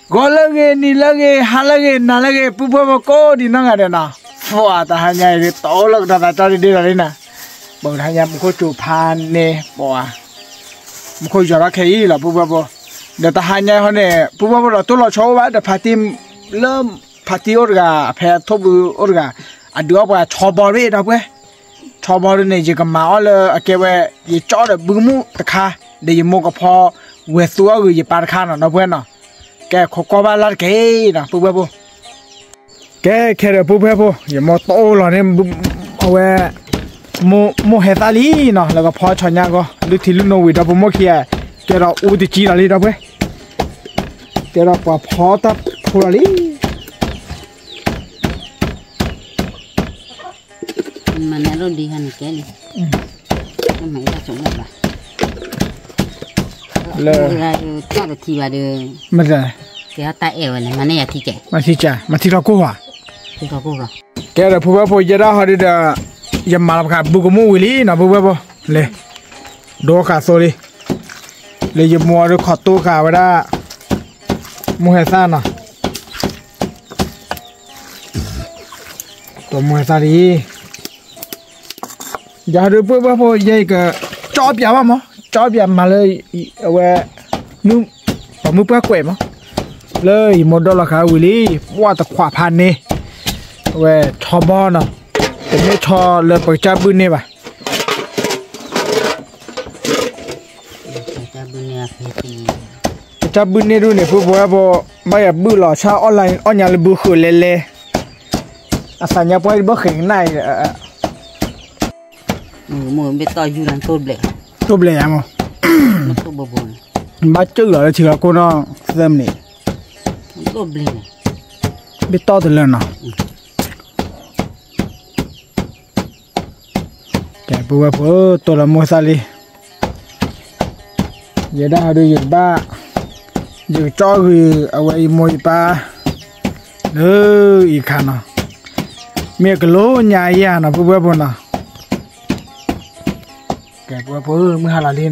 ဂီၤလၢအဂ့ၤ နံၤလၢအဂ့ၤ ဟါလၢအဂ့ၤ နၤလၢအဂ့ၤ ပုၢ်ဖိဝဲၢ်ဖိကိးဒံးနီၢ်ဂၤဒဲးနီၤ, ဖှိၣ်တဟါညါအံၤ တအိၣ်လၢကတီၤသးကၠီဒ့ဒ့လီၤလံနီၤ, ဘၣ်တဟါညါမူခိၣ်စူၤဖးန့ၢ်ပှၤ, မူခိၣ်ယီၤထီၣ်ခဲအံၤလီၤ ပုၢ်ဖိဝဲၢ်ဖိ, ဒီးတဟါညါအံၤဟီန့ၣ် ပုၢ်ဖိဝဲၢ်ဖိဒီးတိၢ်လီၤဆီအိၣ်ဘၣ်ဒီးဖါတံၢ်လၢ ဖါတံၢ်အိၣ်တဂၤ ဖဲထိၣ်ဘုအိၣ်တဂၤ အဒုးအီၣ်ပှၤဆီဘီရ့ၣ်ဒီပုၢ်ဝဲၢ်, ဆီဘီဒုန့ၣ် ယကမၤအီၣ်လၢအကဲဝဲ ယကၠီဒီးဘုကမူၣ်တခါ, ဒီးယမိၢ်ကဖီဝဲၤသူအီၣ်ဂ့ၤယပၢ်တခါနီၤ ဒီပုၢ်ဝဲၢ်နီၤ, ကဲခိးကွၢ်ဘၣ်လၢတက့ၢ်နီၤ ပုၢ်ဖိဝဲၢ်ဖိ, ကဲခဲဒီးပုၢ်ဖိဝဲၢ်ဖိ ယမိၢ်တိၢ်လီၤန့ၣ် အဝဲ မိၢ်ဟဲသၣ်လံနီၤ လၢကဖီဆီညါဂီၢ် လုၢ်ထံလုၢ်နိဝံၤဒီဖိမိၢ်ခံဂၤ, ကဲဒီးအူတကံလီၤလံ ဒီပုၢ်ဝဲၢ်, ကဲဒီးပှၤဖီတၢ်ဖိလီၤလံ မၤန့ၢ်အဒိၣ်ဒံးဟါန့ၣ်ကဲလံ, မၤအံၤတၢ်ဆိးဘၣ်ဘၣ်, လၢ ကၢ်တထံၣ်ဘၣ်ဒီး မ့ၢ်, ကဲတၢ်အဲၣ်ဝဲန့ၣ် မၤန့ၢ်ယၤထံကဲ, မၤထံကဲ, မၤထံထီၣ်ကိၢ်ဧါ, ထံထီၣ်ကိၢ်လီၤ, ကဲဒီးပုၢ်ဖိဝဲၢ်ဖိ ယဲဒၣ်ဟီဒုဒီး ယမၤလီၤပခးဘုကမူၣ်ဝံၤလံနီၤ ပုၢ်ဖိဝဲၢ်ဖိ, လဲၤ ဒိဃာ်သိလံ, လၢယမိၢ်အီၤဒုးခိးတိၢ်ဃာ်ဝဲဒၣ် မိၢ်ဟဲသၣ်နီၤ တိၢ်မိၢ်ဟဲသၣ်လံ, ယၤဒုးပုၢ်ဖိဝဲၢ်ဖိ ယဲအံၤက ကၠီပၠးဘၣ်မး, ကၠီပၠးမၤလၢ အဝဲ မုၢ်, ပှၤမုၢ်ပှၢ်ကွဲးမး, လၢယမိၢ်ဒိၣ်လီၤဃာ်ဝံၤလံ, ပှၢ်တခွးဖးန့ၢ်, အဝဲဆီဘီနီၤ, တမ့ၢ်ဆီလၢပကစၢ်ဘုၣ်န့ၢ်ဘၣ် ပကစၢ်ဘုၣ်န့ၢ်ဒုန့ၣ် ပုၢ်ဖိဝဲၢ်ဖိ, ဘၣ်ယၤဘုၣ်လီၤဆၣ် online အီၣ်ညါလၢဘုဃုာ်လဲၤလဲၤ, အသးညါပှၢ်ဘၣ်ဃဲၤကနၣ်အံၤ, မ့ၢ်တီၢ်ယူၢ်လၢတိၢ်ဘျဲၣ်, တိၢ်ဘျဲၣ်ယါမး, ဘၣ်ကၢၣ်လီၤလၢထံလီၤခိၣ်နီၢ်သၢမံးနံး, ဘၣ်တီၢ်တလၢနီၤ ကဲ ပုၢ်ဝဲၢ်ဖိ တိၢ်လီၤမိၢ်သၣ်လံ, ယဲဒၣ်ဟီဒုးယကဘၣ်, ယကကၠီဂုာ်အဝဲယမိၢ်ယပၢ်, လၢအံၤခါနီၤ, မ့ၢ်ကလိညါယၤနီၤ ပုၢ်ဝဲၢ်ဖိနီၤ, ကဲ ပုၢ်ဝဲၢ်ဖိ မုၢ်ဟါလီၤလံနီၤ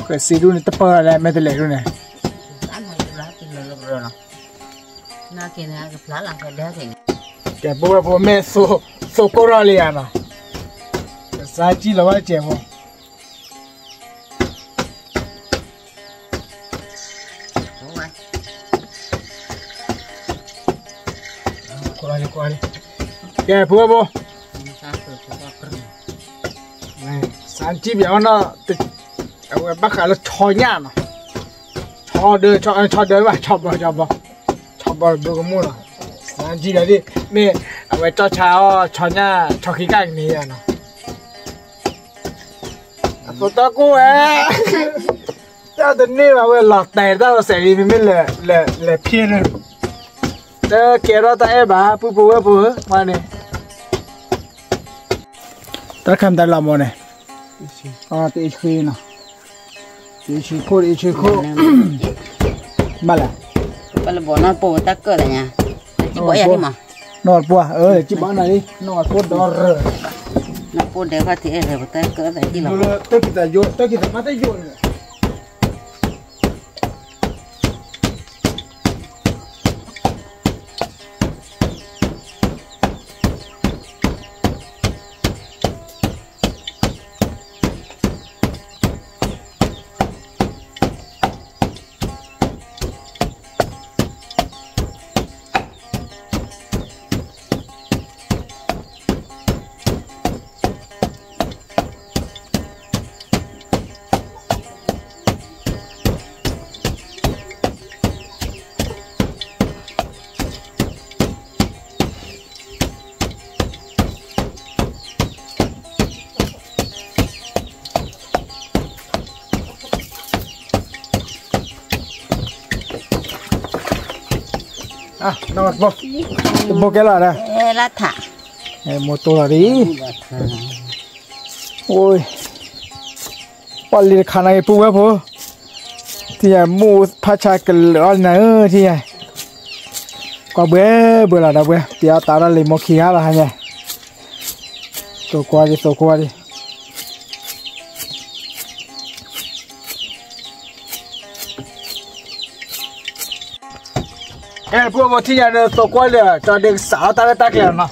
ဃဲၤစ့ဒူၣ်န့ၣ် တပၢၢ်လဲၣ် မ့ၢ်တလဲၤဒူၣ်န့ၣ်, ကဲ ပုၢ်ဝဲၢ်ဖိ မ့ၢ်သိကိၢ်ထီၣ်လံဧါနီၤ, ကစၢ်ကံၣ်လီၤဘၣ်စဲးဖိ ကဲ ပုၢ်ဝဲၢ်ဖိ, စၢ်ထံၣ်ပၠးနီၤ, အဝဲဘၣ်ဃးလၢဆီညၣ်နီၤ, ဆီဒၢ, ဆီဒၢဘၣ်, ဆီဘီ, ဆီဘီ, ဆီဘီဘုကမူၣ်နီၤ, စၢ်ထံၣ်ပၠးဒ်, မ့ၢ်အဝဲကၠီဆါအီၣ်ဆီညၣ် ဆီခံကၣ်ကန့ၢ်ယၤနီၤ အသိးတီကိၢ်ဝဲ, တၢ်တန့ၢ်ဘၣ်ဝဲလီၤတဲာ်တၢ်လီၤစဲးလံ မ့မ့ၢ်လဲၤဖျ့ၣ်န့ၣ်, တကဲထီၣ်တၢ်အဲၣ်ဘၣ် ပုၢ်ဖိဝဲၢ်ဖိဧၢ, မ့ၢ်န့ၣ်, တၢ်ခၢၣ်မတၤလီၤမ့ၢ်န့ၣ်, တအ့ၣ်ဆှံနီၤ, တအ့ၣ်ဆှံခိၣ် တအ့ၣ်ဆှံခိၣ်, ဘၣ်လဲၣ်, ပလၢဘီနီၢ်ပိၢ်တၢ်ကၢၣ်လၢညါ, တၢ်ကံၣ်ဘီယၤဒ်မး, နီၢ်ပှၢ်, ကံၣ်ဘီနၤလံ, နီၢ်ကိၢ်ဒီရၢ, နီၢ်ပိၢ်ဒဲးခီၣ်ထံးအဲၣ်ဂ့ၤ ပတၢ်ကၢၣ်သးကံၣ်လီၤ, တၢ်ကံၣ်သးယိ, တၢ်ကံၣ်သးမါတယိန့ၣ် တဘိကဲလီၤဒီး, လၢထး, မိၢ်တိၢ်လီၤဒ်, အိ, ပှၤလံၤတခါနၤဂ့ၤ ပုၢ်ဝဲၢ်ဖိ, ထံၣ်ယၤ မိၢ်ဖးဆါကလၢာ်အီၣ်နၤဧၢ ထံၣ်ယၤ, ကွၢ်ဘှဲဘှဲလီၤဒီးဘှဲ တ့အီၣ်တၢ်ဒီးလံာ်မိၢ်ခံဂၤလီၤဟါညါ, သိၣ်ကွၢ်ဒံး သိၣ်ကွၢ်ဒံး. အဲ ဖိဖိထံၣ်ညါဒီး သိၣ်ကွၢ်လံ ကၠီဒုးကစးထီၣ်တၢ်လၢတၢ်ကျဲၤလီၤနီၤ.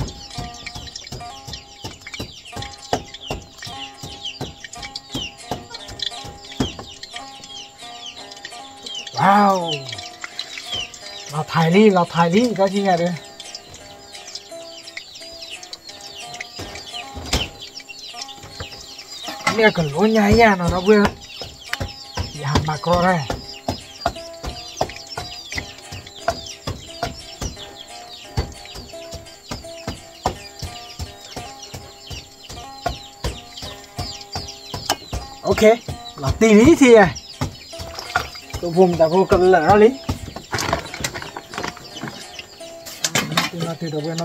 ဝါ, လီၤထးလံ လီၤထးလံ ကၠီထံၣ်ညါဒီး မ့ၢ်ကလိညါယၤနီၤ ဒီပုၢ်ဝဲၢ်, ယဟးမၤကြီတၢ်. လီၤတံၢ်လံထံၣ်ယဲ, ဖိမတၤဖိကလၢာ်ထီၣ်လံ. နီၢ်တံၢ် နီၢ်တံၢ် ဒီပုၢ်ဝဲၢ် နီၢ်တံၢ်.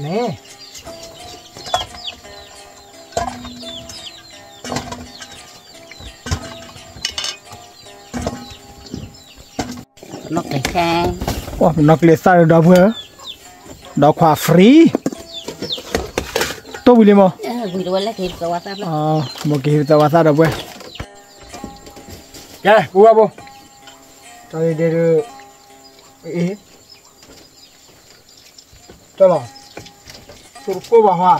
န့ၣ် ပနီၣ်ကျဲၤသၣ်ဒီး ဒီပုၢ်ဝဲၢ်, ဒီခွါ free, တိၢ်ဝံၤလံမး, မိၢ်ကဟ့ၣ်ပသးဝါသၣ် ဒီပုၢ်ဝဲၢ်. ကဲ ပုၢ်ဝဲၢ်ဖိ, တၢ်ဒ့ဒုး, အ့ၣ် တၢ်လီၤ, သိတကိၢ်ဘၣ်ဟါ,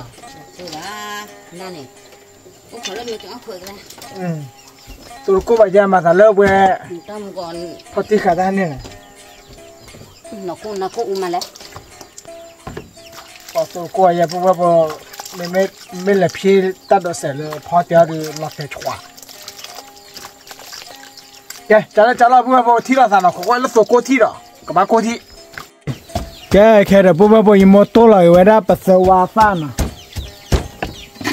သိတကိၢ်ဘၣ်ယဲမၤသးလၢဝဲ, ဖီတံၢ်ဃာ်တၢ်န့ၣ်, သိတကိၢ်ယဲ ပုၢ်ဝဲၢ်ဖိ, မ့ၢ်လဲၤဖံးတၢ်ဒိးစဲးလၢဖီတံၢ်အီၤဒီး လီၤတဲာ်ဆွး ကဲ ကၢလၢကၢလီၤ ပုၢ်ဝဲၢ်ဖိ ထံၣ်လိာ်သးနီၤ ခိးကွၢ်လၢသိကိၢ်ထံၣ်ဒီး ကဘၣ်ကိၢ်ထံၣ်. ကဲ ခဲဒီး ပုၢ်ဝဲၢ်ဖိ ယမိၢ်တိၢ်လီၤက့ၤဝဲဒၣ် ပသၢဝါသၣ်နီၤ,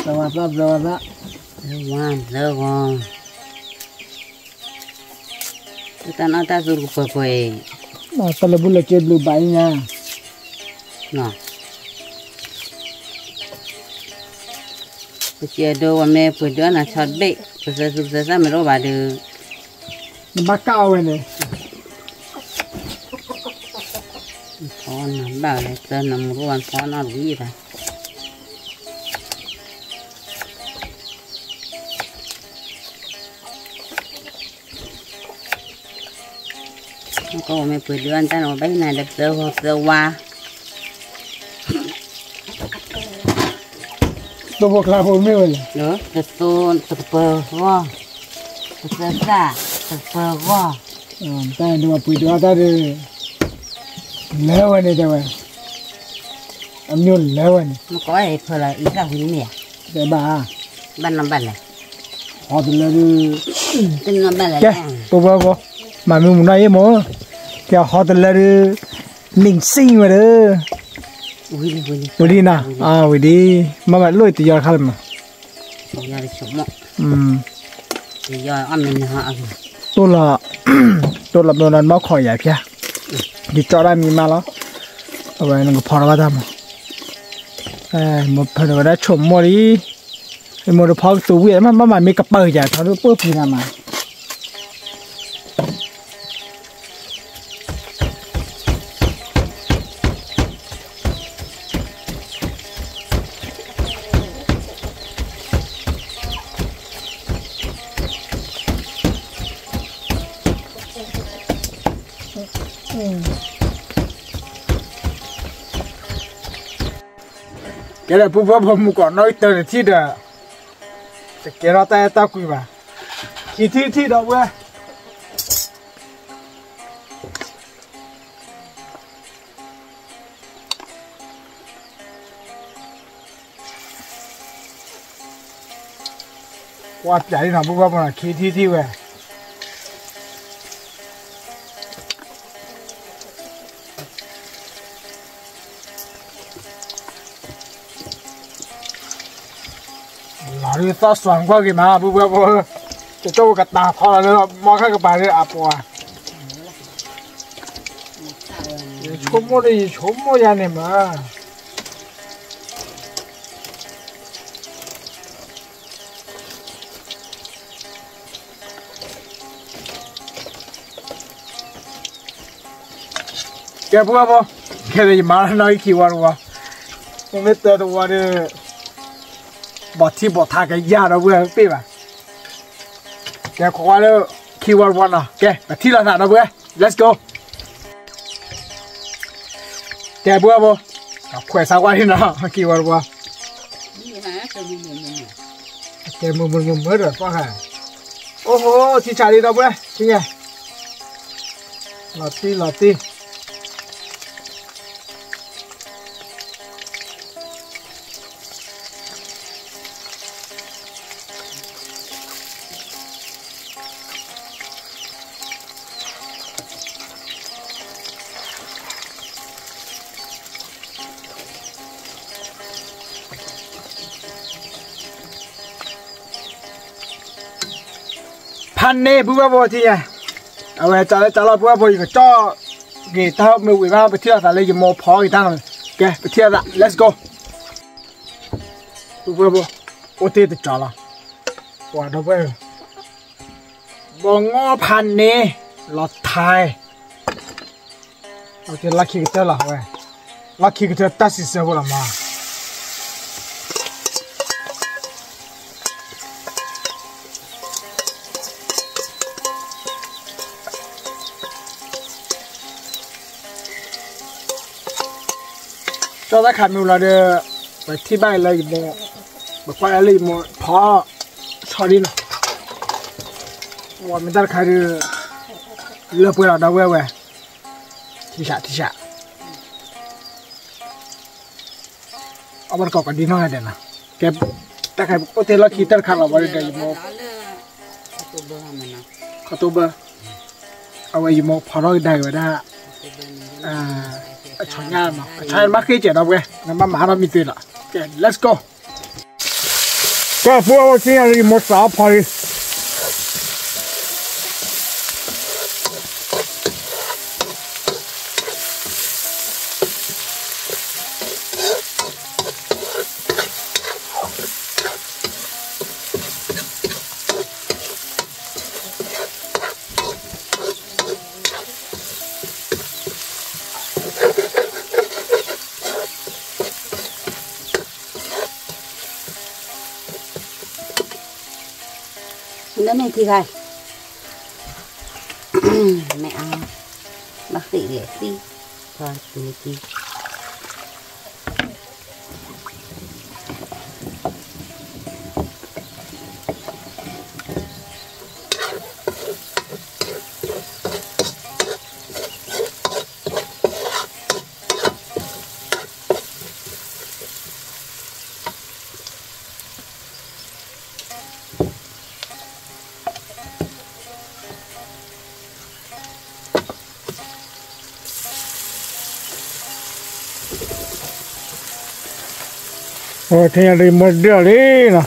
သၢဝါသၣ် သၢဝါသၣ်, ဝါသၢဂီၤ, တၢ်နီၢ်တၢ်သူတကပၤပှဲၤ, တၢ်လၢဘူၣ်လၢက့ဘျုးဘၣ်အံၤညါ ပစံးအဒိ ပမ့ၢ်ပှ့ၤဒုးအီၣ်နၤဆီတဘ့ၣ် ပသၢသူပသၢသၣ်မ့ၢ်တအိၣ်ဘၣ်ဒီး နဘၣ်ကၣ်အီၤဝဲန့ၣ်, ဖီနၤဘၣ်လဲၣ် သၢနမူတအိၣ်ဘၣ် ဖီနီတဝံၤဘၣ်. ကမ့ၢ်ပှ့ၤဒုးအီၣ်နတၢ်န့ၣ် ပဘၣ်ဟ့ၣ်နၤဒီးသၢဂီၤသၢဝါ, သိဖိကျါဖိမ့ၢ်ဝဲလဲၣ်, တသိတကပၤဂီၢ်, တသၢသၣ်တကပၤဂီၢ်, တၢ်ဒုးပှ့ၤဒုးအီၣ်တၢ်ဒီး လၢဝဲန့ၣ်တဲဝဲ, အမ့ၢ်လၢဝဲန့ၣ် နကိးဝဲဖၢလီၤအံသၣ်ဝံၤမ့ၢ်ဧါ, တဲဘၣ်, ဘၣ်နီဘၣ်လဲၣ်, ဟီတလၢဒုး, တနီဘၣ်လဲၣ်, ကဲ ပဝဲဖိ, မၤမ့ၢ်မုၢ်နီၢ်အံၤမ့ၢ်, ကဲဟီတလၢဒုး, မ့ၢ်စံၣ်ဝဲဒီး, ဝံၤလံ, ဝံၤလံ, ဝံၤလံ, မ့ၢ်လိၣ်တယီတခါလၢမး တိၢ်လီၤ, တိၢ်လီၤမ့ၢ်နီၢ်ခီၣ်ယၤဖျါ, ယကၠီဒၣ်မံၤမးလီၤ, အဝဲနကဖီထီၣ်ဘၣ်တၢ်မး, မိၢ်ဖၢနဝဲဒၣ်ဆိကမိၣ်လံ, မိၢ်တဖီကသူဝံၣ် မ့ၢ်မ့ၢ်မ့ၢ်ကပၢၢ်ယၤ ထီဒိၣ်ပၢၢ်ဖံးနၤမး ကဲဒီး ပူဖိဖိမုၢ်ကီၢ်နီၣ်ဂံၢ်တၢတထံၣ်ဒီး တကဲထီၣ်တၢ်အဲၣ်တၢ်ကွံဘၣ်, ခံထံၣ်တထံၣ်ဒီပုၢ်ဝဲၢ် ကွၢ်ပျးလံနီၤ ပုၢ်ဖိဖိနီၤ ခံထံၣ်ထံၣ်ဝဲ လီၤဒုးသီၣ်စွၤကွၢ်က့ၤမး ပုၢ်ဖိဖိ, ကၠီဝဲကတၢ်ခီလီၤလၢ မီခၣ်ကပၤလၢအပှၤ, ယဆိကမိၣ်ဒီး ယဆိကမိၣ်ယၤန့ၣ်မး ကၠီ ကဲ ပုၢ်ဝဲၢ်ဖိ, ခဲအံၤယမၤနီၣ်ခံဝီတဝီ, မ့မ့ၢ်တၢ်တဝီဒီး ဘီၣ်ထံဘီၣ်ထးကယၤဒီပုၢ်ဝဲၢ်ပ့ၢ်ဘၣ်. ကဲ ခိးဝါလၢခံဝီတဝီနီၤ, ကဲ ပထံၣ်လိာ်သးဒီပုၢ်ဝဲၢ်, let's go. ကဲ ပုၢ်ဝဲၢ်ဖိ, ခွဲးစးဝါဒ်နီၤ ခံဝီတဝီ, ကဲ မုာ်မုာ်မုာ်မုာ်ဒီးသီၣ်ခါ, အိၣ်ဟိ ထံဆးလံဒီပုၢ်ဝဲၢ်, ထံၣ်ညါ, လီၤတံၢ်လီၤတံၢ် ဖးန့ၢ် ပုၢ်ဝဲၢ်ဖိထံၣ်ညါ, အဝဲတၢ်လၢတၢ်လီၢ် ပုၢ်ဝဲၢ်ဖိ ယကကၠီၣ်က့ၤတၢ်မ့ၢ်ဝံၤဘၣ် ပထံၣ်လိာ်သးလၢယမိၢ်ဖီက့ၤတၢ်လီၤ, ကဲ ပထံၣ်လိာ်သး let's go. ပုၢ်ဝဲၢ်ဖိ, အိၣ်တ့ၢ်တကၠီလီၤ, ပှၤဒီပုၢ်ဝဲၢ်, ဘီငီၢ်ဖးန့ၢ် လီၤထဲ လီၢ်ခံကတၢၢ်လီၤဝဲ, လီၢ်ခံကတၢၢ်တၢ်စံးဆၢဖိလီၤမး, ကၠီၣ်တၢ်ခးမ့ၢ်ဝံၤလီၤဒီး ပထံၣ်ဘၣ်လၢယမိၢ်, ပကွၢ်လၢယမိၢ်ဖီ, ဆီဒ်နီၤ, ဝဲမ့ၢ်တၢ်တခါဒီး လၢပှဲၤလီၤဒီပုၢ်ဝဲၢ်ဝဲ, ထံၣ်ဆးထံၣ်ဆး အဝဲတကိးကဒံနီၢ်ဂၤဒဲးနီၤ, ကဲ, တၢ်ခါအိၣ်တ့ၢ်လီၢ်ခံတၢ်တခါလီၤဝဲဒီးယမိၢ်, ခီတိဘၢ, အဝဲယမိၢ်ဖီထီၣ်ကဒါက့ၤဝဲဒၣ်, အဆီညါနီၤ, အဆီညါမ့ၢ်ဃ့ကဲးဒီပုၢ်ဝဲၢ်, နဘၣ်မၤထီၣ်မံၤတ့ၢ်လီၤ, ကဲ let's go. ကဲ ပုၢ်ဝဲၢ်ဖိ ထံၣ်ညါလၢယမိၢ်စးအီၣ်ဖီလံ နမ့ၢ်ထံဂၤ, မ့ၢ်အါ, ဘၣ်ဃ့ၢ်လဲၣ်သံ, ထီၣ်တုၤကံ ထံၣ်ညါဒီးယမိၢ်ဒၢၣ်လံနီၤ.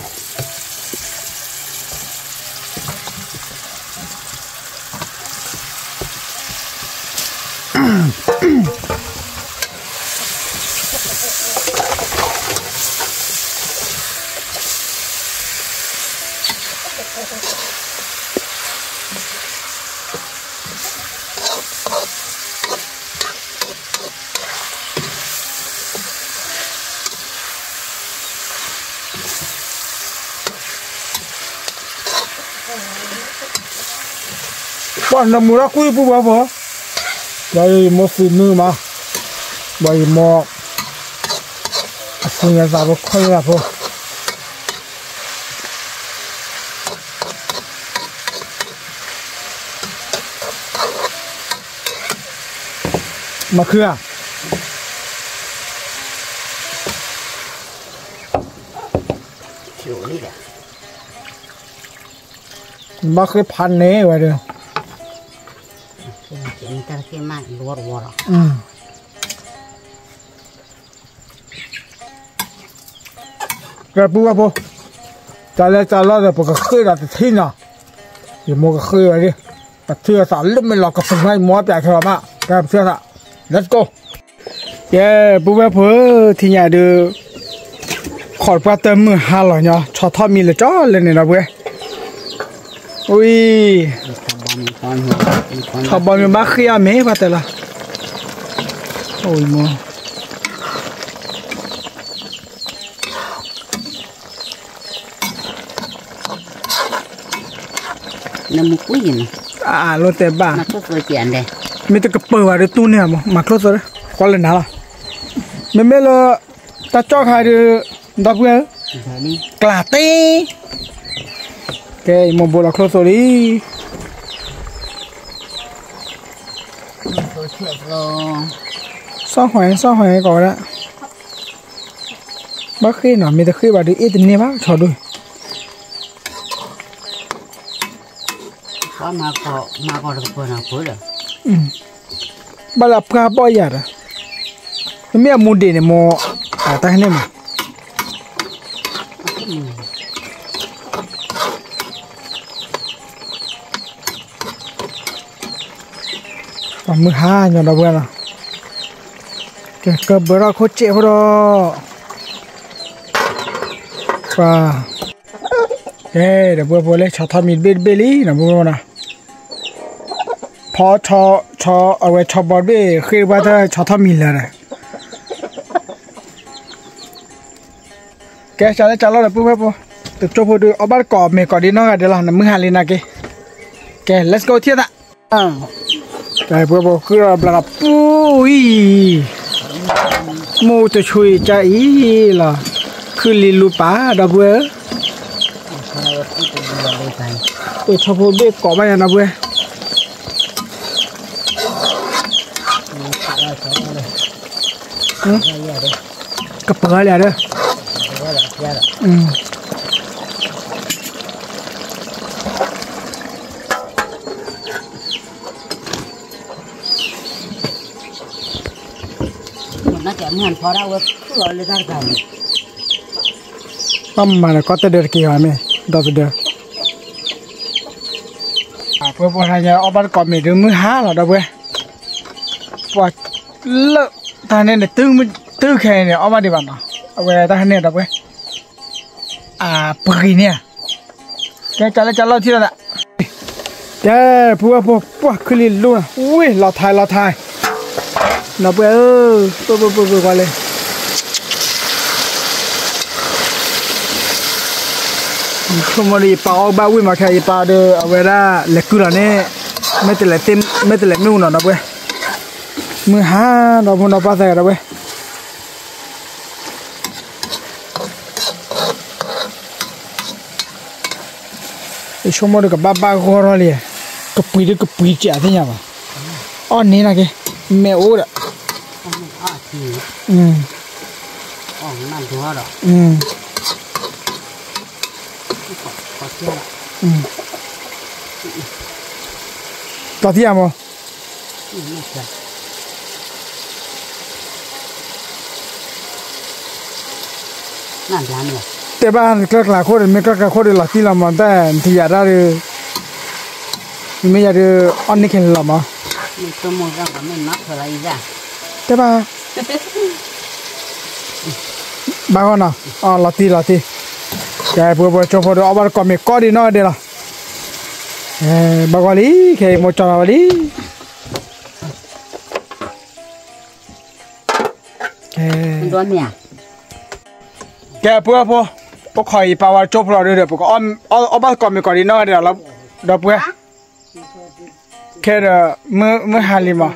ပှၤနမူဒါကွံာ်ပူၤဘၣ်ဘၣ်, ဘၣ်ယမိၢ်သ့ၣ်မုာ်မး, ဘၣ်ယမိၢ် အဆူညါသးဖိခီၣ်ညါဖိ မၤခုဧါ, ဘၣ်ဃ့ဖးန့ၢ်ဝဲဒီး, ကဲ ပုၢ်ဝဲၢ်ဖိ, တၢ်လဲၤတၢ်လီၢ်ဒီး ပကဃ့ဒီးတထံၣ်နီၤ, ယမိၢ်ကဃ့ဝဲဒၣ်, ပထံၣ်အသးလၢမ့ၢ်လီၤကပၤမး ယမိၢ်ပျးထဲလီၤမး, ကဲ ပထံၣ်အသး, let's go. ကဲ ပုၢ်ဝဲၢ်ဖိ, ထံၣ်ညါဒီး ခိးတပှၢ်တၢၢ်မုၢ်ဟါလီၤညီ, ဆီထီၣ်မံလၢကၠီလၢန့ၣ်ဒီးပုၢ်ဝဲၢ်, ဝံၤ ထီၣ်ဘီမုၢ်ဘၣ်ဃ့အီၤမ့ၢ်ပှၤတဲလီၤ, အိၣ်မး နမူကွံာ်ယနီၤ အလိၣ်တဲဘၣ် မၤကျိၣ်သိကဲးဒဲး မ့ၢ်တကပၢၤဘၣ်ဒီးတူၢ်န့ၢ်မး မၤကျိၣ်သိဒီး ကွၢ်လၢနၤလီၤ မ့မ့ၢ်လၢ တၢ်ကၠီၣ်ခါဒီး ဒီပုၢ်ဝဲၢ် ကျးတ့ ကဲ ယမိၢ်ဘိလီၤကျိၣ်သိလံ စီၣ်ဟဲ စီၣ်ဟဲကီးဝဲဒၣ် ဘၣ်ဃ့ၢ်နီၤ မ့ၢ်တဃ့ၢ်ဘၣ်ဒီး အ့ၣ်တန့ၢ်ဘၣ် ဆီဒိၣ် ဘၣ်လၢအပှၢ်ဘီၣ်ယၤဒီး မ့မ့ၢ်အမူဒံးန့ၣ် မိၢ် တၢ်ဟဲန့ၣ်မး ပှၤမုၢ်ဟါညီဒီပုၢ်ဝဲၢ်နီၤ ကဲ ကဘၢထီၣ်ခိၣ်စဲးဖိဒီး ပှၤ ကဲ ဒီပုၢ်ဝဲၢ်ဖိလၢ ဆီထီၣ်မံၤတဘ့ၣ်တဘ့ၣ်လံ ဒီပုၢ်ဝဲၢ်နီၤ ဖီ ဆီ အဝဲဆီဘီတဘ့ၣ် ဃ့ၢ်တပှၢ်တၢ်ဆီထီၣ်မံၤလၢာ်ဒီး ကဲ ကၢ်လၢကၢ်လီၤဒီးပုၢ်ဝဲၢ်ဖိ တကၠိဖိဒီး အီၣ်ဘၣ်တကိးမ့ၤကိးဒံးနီၢ်ဂၤဒဲးလီၤ နမုၢ်ဟါလံနာ်က့ ကဲ let's go ထံၣ်သး ကဲ ပုၢ်ဝဲၢ်ဖိ ဃုာ်ဒီးဘျးဒီးပူၤအံၤ မူတဆူအံၤကၢ်အံၤလီၤ ခုၣ်လံလူပၢ် ဒီပုၢ်ဝဲၢ်ဧၢ ပှ့ၤထီၣ်ဖိဘ့ၣ်ကိးဘၣ်ညါ ဒီပုၢ်ဝဲၢ် ကပၢၤလံဒီး ဘၣ်မၤဒီးကီၢ်တဒၢးတက့ၢ်အီၤမ့ၢ် ဒီသဒၢး ပှဲၤပှဲၤဟါညါ အီၣ်ဘၣ်တကိးမ့ၤဒုးမုၢ်ဟါလီၤ ဒီပုၢ်ဝဲၢ် ပှၤလၢတၢ်ဟဲန့ၣ် တုၤခဲအံၤန့ၣ် အီၣ်ဘၣ်ဒံးဘၣ်နီၤ အဝဲတၢ်ဟဲန့ၣ် ဒီပုၢ်ဝဲၢ် အပှ့ၤန့ၣ် ကဲ ကၢ်လၢကၢ်လီၤထံၣ်လီၤသး ကဲ ပုၢ်ဝဲၢ်ဖိ ပှၢ်ခုၣ်လံလူ ဝ့ၢ်လီၤထါလီၤထါ ဒီပုၢ်ဝဲၢ်ဧၢ ပှၢ်ပှၢ်ပှၢ်ပှၢ်ကွၢ်လံ ဆိကမိၣ်ဒီး ယပာ်အီၣ်ဘၣ်ဝ့ၢ်မးခဲ ယပာ်ဒီး အဝဲဒၣ်လဲၤကုၢ်လီၤန့ၣ် မ့ၢ်တလဲၤမ့ၣ်အူနီၤ ဒီပုၢ်ဝဲၢ် မုၢ်ဟါ ဒီဖိဒီပၢ်သၢဂၤ ဒီပုၢ်ဝဲၢ် ယဆိကမိၣ်ဒီးကဘၣ်ဘၣ်ဂီၢ်ထီၣ်လံ, ကပှံၤဒ်ကပှံၤစဲးသ့ၣ်ညါဘၣ်, အီၣ်န့ၢ်နာ်က့, မဲာ်အိၣ်ဒီး, တီထံယၤမး တဲဘၣ်ကျၢၢ်ကျါခိၣ်ဒီး မ့ၢ်ကျၢၢ်ကျါခိၣ်ဒီး လီၤတံၢ်လီၤမး တၢ်ထံယၤတၢ်ဒီး, မ့မ့ၢ်ယၤဒီး အီၣ်န့ၢ်ခဲလၢာ်လီၤမး, တဲဘၣ် ဘၣ်ဂီၢ်နီၤ, လီၤတံၢ်လီၤတံၢ်, ကဲ ပှဲၤပှဲၤကၠိဖိဒီး အီၣ်ဘၣ်တကိးမ့ၤကိးဒံးနီၢ်ဂၤဒဲးလီၤ, ဘၣ်ဂီၢ်လံ ခဲအံၤမိၢ်ကၠီလီၤဝဲလံ ကဲ ပှဲၤဖိ, အိၣ်ခိးအံၤပာ်ဝဲကၠိဖိလီၤဒီး ပကအီၣ်ဘၣ်တကိးမ့ၤကိးဒံးနီၢ်ဂၤဒဲးလီၤ, ဒီးပှဲၤ ခဲဒီး မုၢ်ဟါလံမး,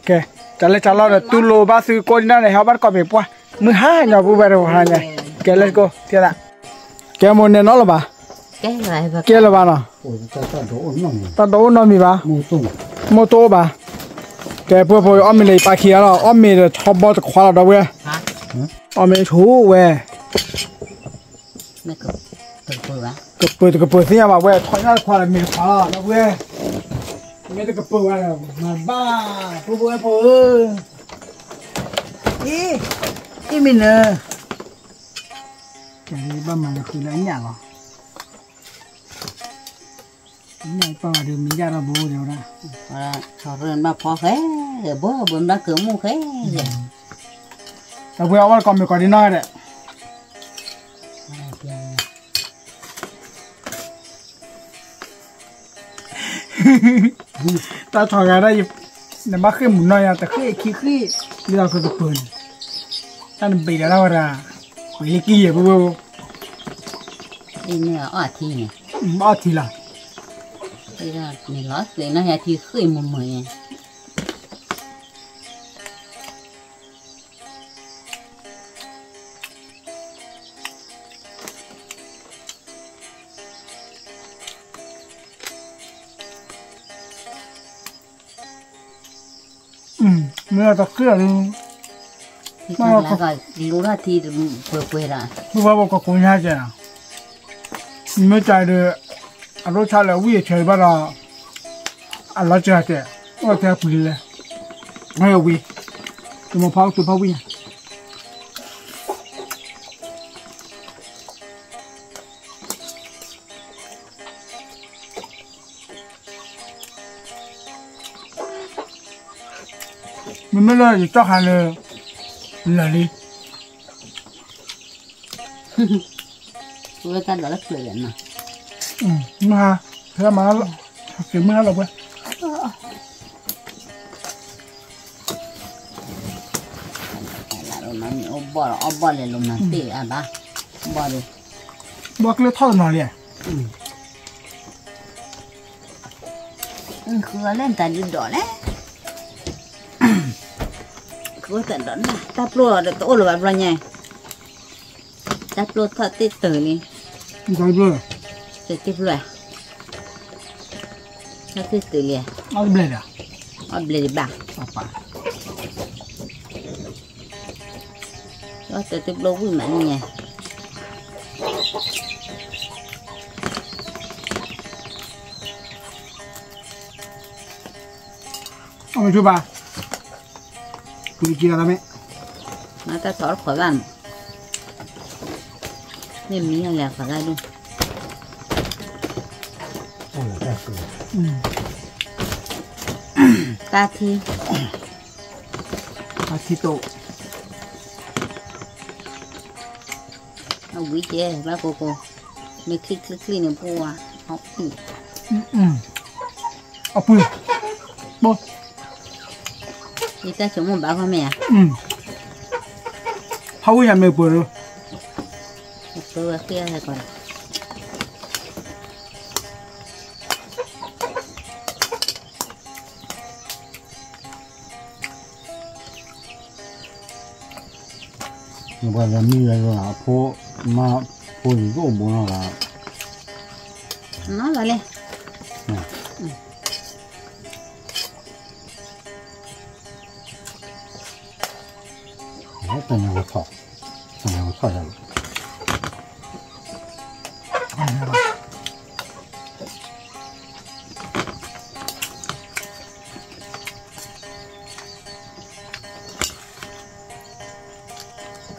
ကဲ တၢ်လၢတၢ်လီၢ်ဒီး တူၢ်လိာ်ဘၣ်သုကိးဒံးနီၢ်ဂၤဒဲး ဟဲအီၣ်ဘၣ်တကိးမ့ၤပှၢ်, မုၢ်ဟါညီပူၤဝဲတဟါညါ, ကဲ let's go သ့ဒၣ်, ကဲမိၢ်နဲနီၣ်လၢၤဘၣ်, ကဲလၢၤဘၣ်နီၤ, တၢ်တအိၣ်နီတမံၤဘၣ်, မိၢ်တအိၣ်ဘၣ်, ကဲ ပှဲၤဖိ အီၣ်မ့ၤလၢယပၢ်ခံဂၤလီၤ, အီၣ်မ့ၤဒီးဆီဘီတခွါလီၤ ဒီးပှဲၤ, အီၣ်မ့ၤဆိဝဲ ကပၢၤတကပၢၤသ့ၣ်ညါဘၣ်ဝဲ, ထီညါတခွါဒီးမ့ၤတခွါလီၤ ဒီးပှဲၤ, မ့ၢ်တကပၢၤဘၣ်ဒီး မၤဘၣ် ပှဲၤပှဲၤဖိဧၢ, အံၤ အံၤမ့ၢ်နၢၤ, ကဲဘၣ်မၤနဃုလၢအညၣ်လီၤ, အညၣ်ပာ်ဝဲဒီးမ့ၢ်ယၣ်ဒီးဘိဒီးဝဲဒၣ်, ထီရၢၢ်ဘၣ်ဖီဃဲ, ဘိဘိမၤကၢၢ်မူဃဲ, ဒီးပှဲၤအီၣ်ဘၣ်တကိးမ့ၤကိးဒံးနီၢ်ဂၤဒဲး တၢ်ထီၣ်ဂၤဒၣ်, နဘၣ်ဃ့ၢ်မုၢ်နီၢ်ယၤ တဃ့ၢ်ခံဃ့ၢ်, ဒ်သိးကကပၢၤန့ၣ်, တၢ်နဘ့းဒီးတၢ်ဝဲဒၣ်, ပှ့ၤလၢကံၢ်ယဲၢ်ပူၤပူၤ, ဘၣ်အီၣ်ထံလီၤ, န့ၣ်လီၤသ့ၣ်နီၢ်ယၤထံဃ့ၢ်မုၢ်မုၢ်န့ၣ် မ့ၢ်တဃ့ၢ်လီၤ, လူထီၣ်ထံပှဲၤပှဲၤဒီး, မ့ၢ်ဘၣ်ဘၣ်ကကိးညါကဲနီၤ, မ့ၢ်တၢ်ဒီး, အဒိဆါလၢဝံၣ်အဆၢဘၣ်ဒီး, အလီၤစှၤတဲ, အိၣ်ထဲအပှံၤလဲၣ်, ဝံၤ, တမၤဖးအိၣ်သုဖးဝံၣ်ညါ မ့မ့ၢ်လၢယကၠီၣ်ခါလၢ, လၢာ်လံ, ဝဲတၢ်ဒိးလၢဖျၢၣ်လဲၣ်နီၤ, မ့ၢ်ဟါ, ဖဲမၤ, က့ၤမုၢ်ဟါလီၤပှဲၤ, အဘီၣ်လဲၤလိာ်မၤတ့ၢ်အဘၣ်, ဘီၣ်ဒီး, ဘီၣ်ကျဲထီၣ်တနီၤလံ, ဃုအီၤလၢနတၢ်ဒုးဒိးလဲၣ်, ဃုတၢ်ဒိး, တၢ်ပျိဒီးတအိၣ်လၢၤဘၣ်ဘျီညါ, တၢ်ပျိထီၣ်တ့ၢ်တုၤလံ, တ့ၢ်ပျိ, ထီၣ်တ့ၢ်တုၤလံ, အီၣ်ဘျဲၣ်ဒံးဘၣ်, အီၣ်တ့ၢ်ပျိဝံၣ်မးန့ၣ်ညါ အမ့ၢ်ဆိဘၣ်, ပူၤတကံလီၤတၢ်မ့ၢ်, နတၢ်ထီၣ်တခိးဘၣ်, မ့ၢ်မံၤအလဲၤခိးတၢ်ဒူၣ်, တၢ်ထံ, တၢ်ထံတိၣ်, အဝံၤကဲဘၣ်ကိကိ, မ့ၢ်ချံချံချံန့ၣ်ပှၤ, အပုၢ်, အပုၢ်, ဘိ, ယတၢ်ဆိကမိၣ်ဘၣ်ဃီမ့ၢ်ဧါ, ဖးဝဲယၤမ့ၢ်ပှၤလီၤ, ပှၤဝဲဃ့အါလဲၣ်ကီးလီၤ ပှၤမံၤယၤလီၤ အဖိ, မါ, ဖိလံၤကအိၣ်ဘူးနီၤလီၤ, နီၤလီၤလဲၣ်, တနံၤဝဲထီၣ်, တနံၤဝဲထီၣ်ယၤလီၤ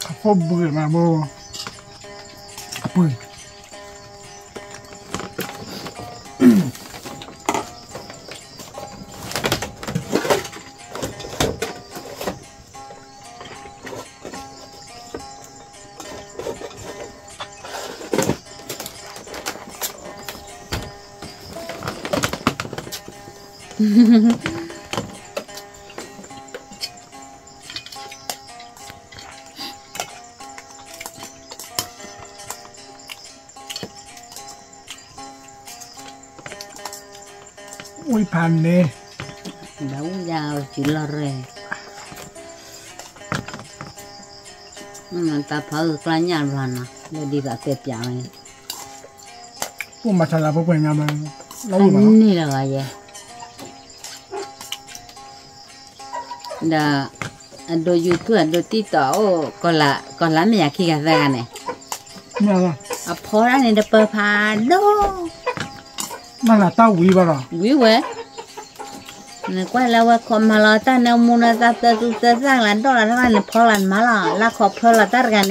အဖိဘုမးဘိ, အပှ့ၤ ဝံၣ်ဖးန့ၣ်, ဒီးဝံၣ်ယၤအီၤစံးလီၤရဲၣ်, တၢ်ဖီအုၣ်ကျါညၣ်ဘျီနီၤ လၢဒ်သိးတဲပျးဝဲန့ၣ်, ပှၤမၤဆါလၢပှဲၤပှဲၤညါဘျီ, လၢန့ၣ်လၢဂၤယဲ ဒီး အဒိ YouTube အဒိ TikTok အိၣ် ကီၢ်လါမ့ၢ်ယၤခံဂၤသၢဂၤန့ၣ်, အဖီတၢ်န့ၣ်တပၢၤဖးဒိၣ်, မ့ၢ်လၢတၢ်ဝံၤဘၣ်လီၤ ဝံၤဝဲ, နကွၢ်လၢဝဲခိးမၤလီၤတၢ်နၢမူနၢသၣ်သၢသူသၢသၣ်လၢဒိၣ်လီၤတၢ်န့ၣ် ဖီလီၤနမၤလီၤ လၢခိးဖၢလီၤတၢ်တဂၤန့ၣ်,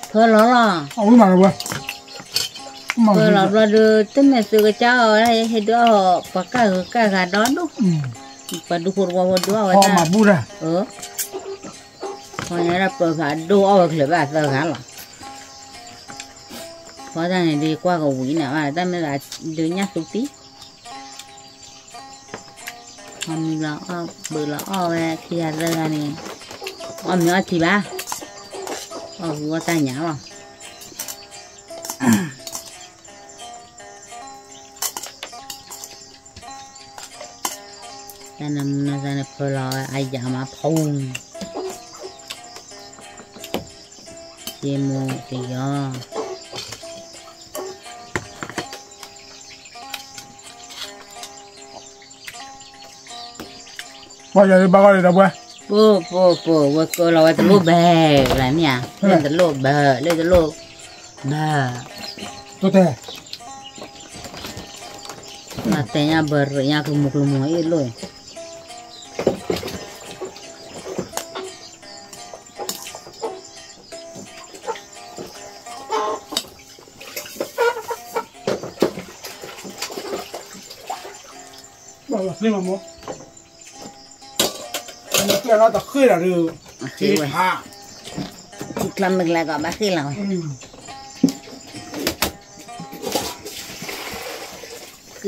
ဖၢလီၤလီၤ ဖၢလီၤဘျီဒီး တမ့ၢ်သုကစၢ်အီၤ ဟ့ၣ်ဒုးအီၣ်ပှၤကၢ်ဂုၤကၢ်ဂၤဒီဒူၣ်, ပှၤဒူဖိတဝီဖိဒုးအီၣ်ဝဲတၢ်, ဖီညါဒၣ်ပၢၤဖးဒိၣ်အီၣ်ဝဲချုးဘၣ်သၢဂၤလီၤ, ဖီတၢ်န့ၣ်ဒုးကွၢ်ကဝံၤန့ၣ်ဘၣ် တၢ်မ့ၢ်သးဒုးညၣ်သူတံၢ် မံလီၤအီၣ်ဘုးလီၤအီၣ်ဝဲခံဂၤသၢဂၤန့ၣ်, အီၣ်မ့ၤအီထံဘၣ်, အီၣ်ဂူအီၣ်တၢ်ညၣ်လီၤ. တၢ်နမူနသးန့ၣ်ဖၢလီၤဝဲအယၤမးဖူ, ယ့မိၢ်တယီၤ ပှၤယၤလၢဘၣ်ဂီၢ်လၢဒီပုၢ်ဝဲၢ်, ပှၤပှၤပှၤ ဝဲကၢလီၤဝဲတလိၣ်ဘဲလၢမ့ၢ်ဧါ, လၢတလိၣ်ဘဲ လၢတလိၣ်ဘဲ, တိၢ်တဲ, နတဲညါဘၢရၢညါကမူၤကမူၤအ့ၣ်လိၣ် ဘၣ်လီၤသ့မးမိၢ်, မ့ၢ်ကျၢၢ်လီၤတဃ့ၢ်လီၤဒုး, ထံချါ, ထံချါမ့ၢ်ကျၢၢ်ကဘၣ်ဃ့ၢ်လီၤဝဲ, ဃ့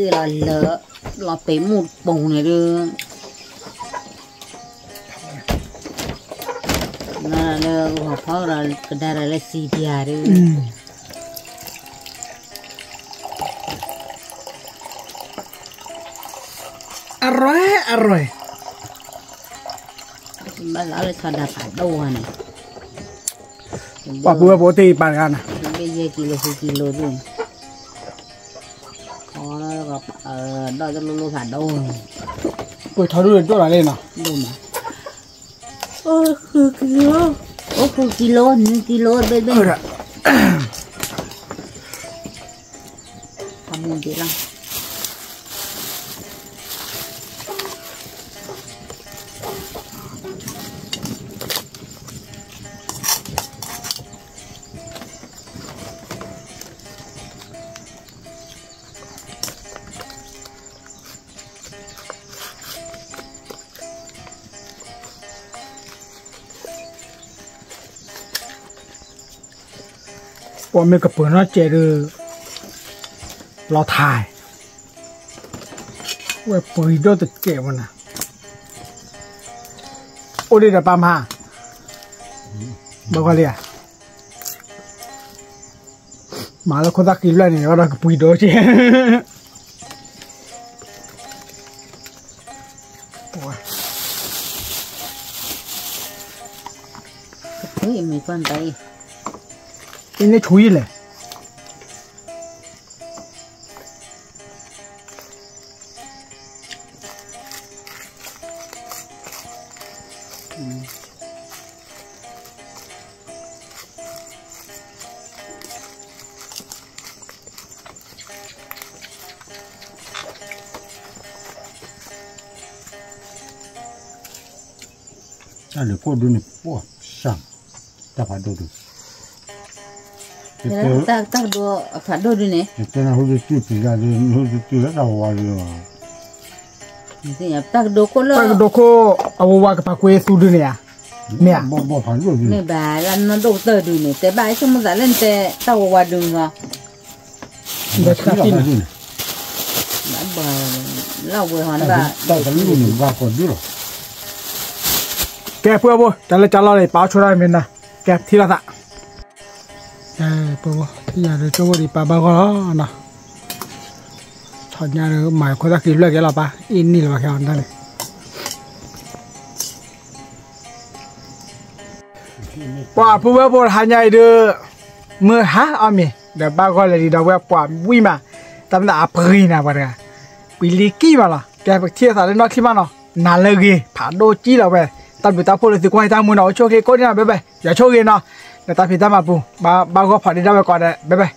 ၢ်လီၤလၢ, လီၤပ့ၤမုၢ်တပိၤန့ၣ်ဒုး လၢဂီၤဖီဒီးကဒါဒီးလၢစံပျၢ်ဒုး, အရွဲအရွဲ, ဘၣ်လၢလၢဆီဒၣ်ဖးဒိၣ်ဝဲန့ၣ်, ပှၤပုၢ်ဝဲၢ်ဖိတ့ၢ်ပာ်တဂၤန့ၣ်, ဘ့ၣ်ယဲၢ်ကံလိဃုကံလိဒုး, ဒီးတလိၣ်လိၣ်ဖးဒိၣ်န့ၣ်, ပှ့ၤထီဒုးဒိၣ်လီၤလံနီၤ, ဒိၣ်မး အိၣ်ဃုကံလိ, အိၣ်ဃုကံလိ နွံကံလိ ဘဲဘဲ, ဖးမူဒံးလီၤ. ပှၤမ့ၢ်ကပၢၤနီၢ်စဲးဒုး, လီၤထါ, ဝဲပှ့ၤဒိၣ်တစဲးမနၤ, အိၣ်ဒံးဒီးပၢ်မါ, ဘၣ်ကွၢ်လံဧါ, မၤလၢခိၣ်သၣ်ဃံဖျၢၣ်န့ၣ် ဒီးကပှ့ၤဒိၣ်စဲး မ့ၢ်ကွၢ်တၢ်အံၤ, အ့န့ၣ်ဆူယံၤလဲၣ်. တၢ်လၢကိၣ်ဒုန့ၣ် ပှၢ်စၢ်, တၢ်ဖးဒိၣ်ဒု, တၢ်ကဒိဖးဒိၣ်ဒုန့ၣ်, တတဲနၢ်ဟူတတုပံၤဂၤဒု, နဟူတတုလၢတၢ်ဝဝါဒုလီၤ. တၢ်ကဒိခိၣ်လၢ, တၢ်ကဒိခိၣ်အဝဝါကပာ်ကွဲသူဒုန့ၣ်ဧါ, မ့ၢ်ဧါ, မ့ၢ်ဘၣ်လၢနီၢ်ဒိၣ်ကတၢၢ်ဒုန့ၣ် တဲဘၣ်ဆိကမိၣ်သးလၢနတဲတၢ်ဝဝါဒုလီၤ. ဘၣ်လီၤ, လၢဝဲဟီန့ၣ်ဘၣ်, ကဲ ပုၢ်ဝဲၢ်ဖိ တၢ်လၢကၢလီၤန့ၣ် ပာ်အိၣ်ဆိတၢ်မ့ၢ်နၤ, ကဲ ထံၣ်လိာ်သး, ကဲ ပုၢ်ဝဲၢ်ဖိ ထံၣ်ညါဒုး ကၠိဖိဒံးပာ်ဘၣ်ဂီၢ်လီၤနီၤ, ဆီညါဒုး မၤခိၣ်သၣ်ဃံဖျၢၣ်ကဲလီၤပၢ် အ့ၣ်နံၣ်လီၤဘၣ်ခဲအီၤဒၣ်န့ၣ် ပှၤပုၢ်ဝဲၢ်ဖိတဟါညါအံၤဒုး, မုၢ်ဟါအီၣ်မ့ၤ ဒီးဘၣ်ဂီၢ်လဲၤဒံးဒီးဝဲပှၤဝံၣ်မး, တၢ်မ့ၢ်သးအပှ့ၤနၤပှၤတဂၤ, ပှ့ၤလံကံၢ်မးလီၤ. ကဲ ပကထံၣ်လိာ်သးလၢနီၢ်ခံမးနီၤ, နၤလၢအဂ့ၤ ဖးဒိၣ်ကံၢ်လီၤဝဲ, တၢ်ဘျုးတၢ်ဖှိၣ်လၢသုကွၢ်ဟံၣ်တၢ်မူနီၤ, အိၣ်ဆူၣ်အိၣ်ချ့ကိးဂၤဒဲးနီၤ, ဘဲဘဲ, ယွၤဆိၣ်ဂ့ၤနီၤ, လၢတၢ်ဖံးတၢ်မၤပူၤ, ဘၣ်ဂီၢ်ဖးဒိၣ်ဒၣ်ဝဲကိးဂၤဒဲး, ဘဲဘဲ.